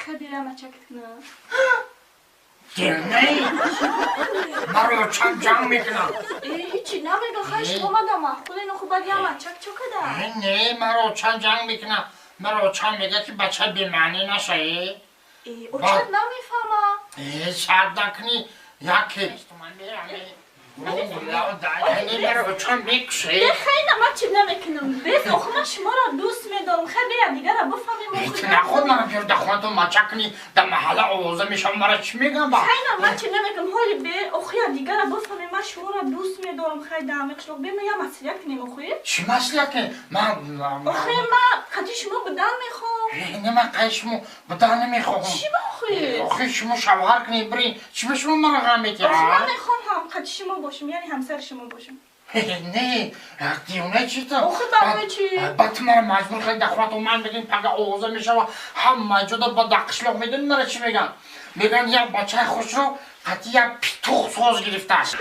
Хай, мачакт кунам. Девонаи, маро очам ҷанг мекунам. Э, ҳичи намега, хай, шумо мада маъқуле, ну хуб, баъд я мачак чо када? Не, маро очам ҷанг мекунам. Маро очам мега, ки бача бемаънӣ нашавӣ. Э, очат намефаҳма. Э, шарт накунӣ, яке маро очам мекуше. Э, хай, на, ман чӣ намекунам, бес, охи ман шуморо дӯст медорам, хай, бея дигара бифаҳмем. Ту наход мара биёр дар хонатон мачак кунӣ, дар маҳалла овоза мешавам, мара чӣ мегӯям ба? Хай, на, ман чӣ намекунам, ҳоли бе, охи я дигара бифаҳмем, ман шуморо дӯст медорам, хай, да меқишлоқ бе, ма я маслиҳат кунем, охи. Чӣ маслиҳат кунем? Ман Охи, ман қати шумо будан мехоҳам. Не, ман қай шумо будан намехоҳам. Чӣ ба, охи? Охи, шумо шавҳар кунед, бирин, чӣ ба шумо мара ғам Охи, ман метиҳад? мехоҳам ҳам қати шумо бошам, яъне ҳамсари шумо бошам. Не, девона чита? Охи, барои чӣ? Ба ту мара маҷбур кардӣ, дар хонатон ман бигин, пага овоза мешава ҳама ҷода, ба дар қишлоқ, медонӣ мара чӣ мегӯянд? Мегӯянд, як бачаи хушро қати як питух соз гирифтааст.